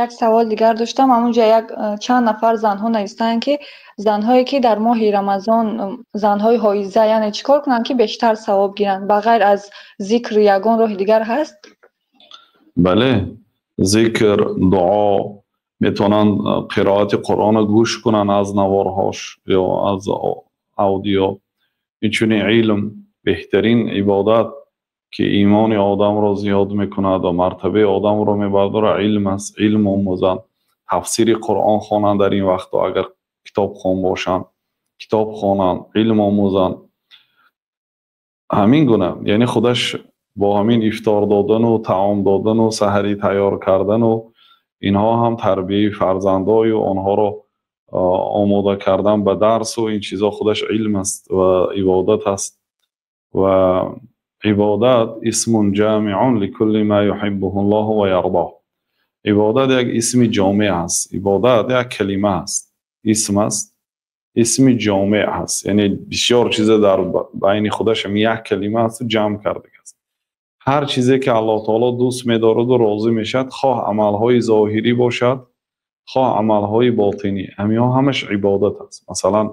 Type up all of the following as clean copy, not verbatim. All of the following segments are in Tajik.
Як савол дигар доштам. Ҳамунҷа як чанд нафар занҳо навиштаанд, ки занҳое, ки дар моҳи Рамазон, занҳои ҳоиза, яъне чӣ кор кунанд, ки бештар савоб гиранд? Ба ғайр аз зикр ягон роҳи дигар ҳаст? Бале, зикр, дуо, метавонанд қироати Қуръонро гӯш кунанд аз наворҳош ё аз аудио. Инчунин илм, беҳтарин ибодат, ки имони одамро зиёд мекунад ва мартабаи одамро мебардорад, илм аст. Илм омӯзанд, тафсири Қуръон хонанд дар ин вақтҳо, агар китобхон бошанд, китоб хонанд, илм омӯзанд. Ҳамин гуна, яъне худаш бо ҳамин ифтор додану таом додану саҳарӣ тайёр кардану инҳо ҳам тарбияи фарзандою онҳоро омода кардан ба дарсу ин чизҳо худаш илм аст ва ибодат аст. Ва ибодат исмун ҷамиун ликулли ма юҳиббуҳу Аллоҳу ва ярдоҳ. Ибодат як исми ҷомеъ аст. Ибодат як калима аст, исм аст, исми ҷомеъ аст, яъне бисёр чиза дар байни худаш ҳам як калима аст, ҷамъ кардагааст. Ҳар чизе ки Аллоҳ таоло дӯст медораду розӣ мешавад, хоҳ амалҳои зоҳирӣ бошад, хоҳ амалҳои ботинӣ, ҳаминҳо ҳамаш ибодат аст. Масалан,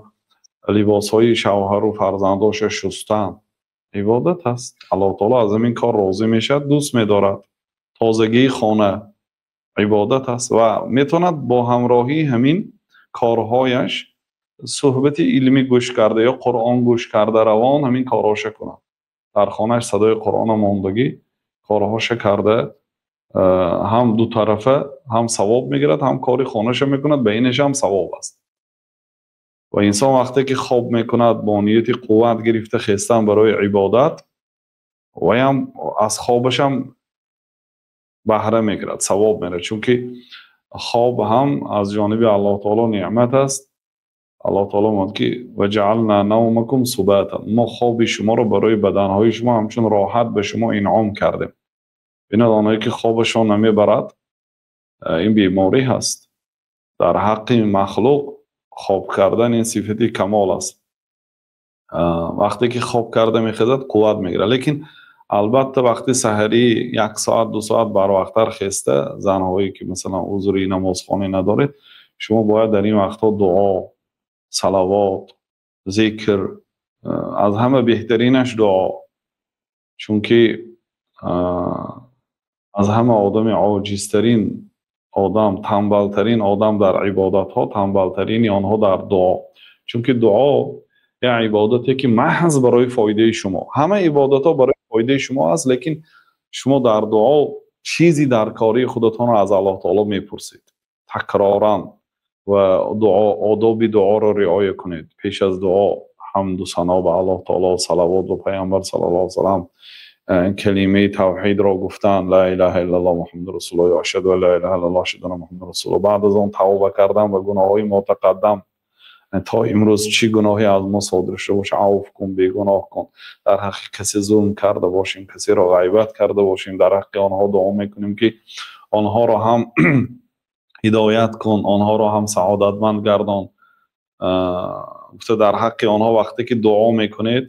либосҳои шавҳару фарзандоша шустан ибодат аст. Аллоҳ таоло аз ҳамин кор розӣ мешавад, дӯст медорад. Тозагии хона ибодат аст ва метавонад бо ҳамроҳии ҳамин корҳояш суҳбати илмӣ гӯш карда ё Қуръон гӯш карда равон ҳамин корҳоша кунад. Дар хонааш садои Қуръона мондагӣ корҳоша карда, ҳам дутарафа ҳам савоб мегирад, ҳам кори хонаша мекунад, ба инаш ҳам савоб аст. Ва инсон вақте ки хоб мекунад бо нияти қувват гирифта хестан барои ибодат, ваям аз хобашам баҳра мегирад, савоб мерад, чунки хоб ҳам аз ҷониби Аллоҳ таоло неъмат аст. Аллоҳ таоло мегӯяд, ки ваҷаална навмакум субата, мо хоби шуморо барои баданҳои шумо ҳамчун роҳат ба шумо инъом кардем. Бинад, онҳое ки хобашон намебарад, ин беморӣ ҳаст. Дар ҳаққи махлуқ хоб кардан ин сифати камол аст. Вақте ки хоб карда мехезад, қувват мегирад. Лекин албатта вақти саҳарӣ як соат, 2 соат барвақттар хеста, занҳое ки масалан узри намозхонӣ надоред, шумо бояд дар ин вақтҳо дуо, салавот, зикр, аз ҳама беҳтаринаш дуо, чунки аз ҳама одами оҷизтарин одам, танбалтарин одам дар ибодатҳо, танбалтарини онҳо дар дуо. Чунки дуо як ибодате ки маҳз барои фоидаи шумо. Ҳама ибодатҳо барои фоидаи шумо аст, лекин шумо дар дуо чизи дар кори худатонро аз Аллоҳ таоло мепурсед такроран. Ва дуо, одоби дуоро риоя кунед. Пеш аз дуо ҳамду сано ба Аллоҳ таоло, салавот ба Пайғамбар саллаллоҳу алайҳи васаллам, калимаи тавҳидро гуфтан, ла илаҳа иллаллоҳ Муҳаммаду расулуллоҳ, ашҳаду ан ла илаҳа иллаллоҳ, ашҳаду анна Муҳаммадан расулуллоҳ. Баъд аз он тавба кардан ба гуноҳҳои мотақаддам, то имрӯз чӣ гуноҳе аз мо содир шуда бошад, авф кун, бегуноҳ кун. Дар ҳаққи касе зулм карда бошем, касеро ғайбат карда бошем, дар ҳаққи онҳо дуо мекунем, ки онҳоро ҳам ҳидоят кун, онҳоро ҳам саодатманд гардон. Гуфта дар ҳаққи онҳо вақте ки дуо мекунед,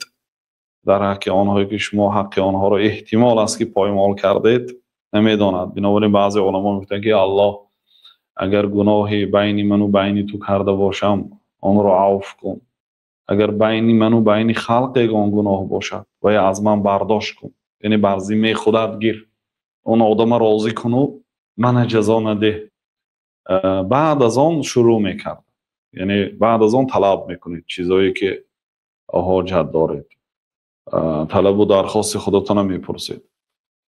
дар ҳаққи онҳое ки шумо ҳаққи онҳоро эҳтимол аст ки поймол кардед, намедонад. Бинобар ин баъзе уламо мегӯянд, ки Аллоҳ, агар гуноҳе байни ману байни ту карда бошам, онро авф кун. Агар байни ману байни халқ ягон гуноҳ бошад, вай аз ман бардошт кун, яъне бар зиммаи худат гир, он одама розӣ куну мана ҷазо надеҳ. Баъд аз он шурӯъ мекард, яъне баъд аз он талаб мекунед чизое ки ҳоҷат доред, талабу дархости худатонро мепурсед.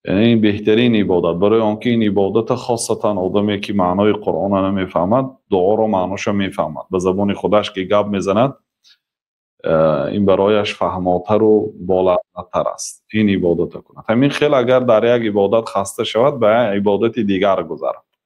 Яъне ин беҳтарин ибодат, барои он ки ин ибодата хосатан одаме ки маънои Қуръонро намефаҳмад, дуоро маъноша мефаҳмад, ба забони худаш ки гап мезанад, ин барояш фаҳмотару болаттар аст ин ибодата кунад. Ҳамин хел агар дар як ибодат хаста шавад, ба як ибодати дигар гузарад.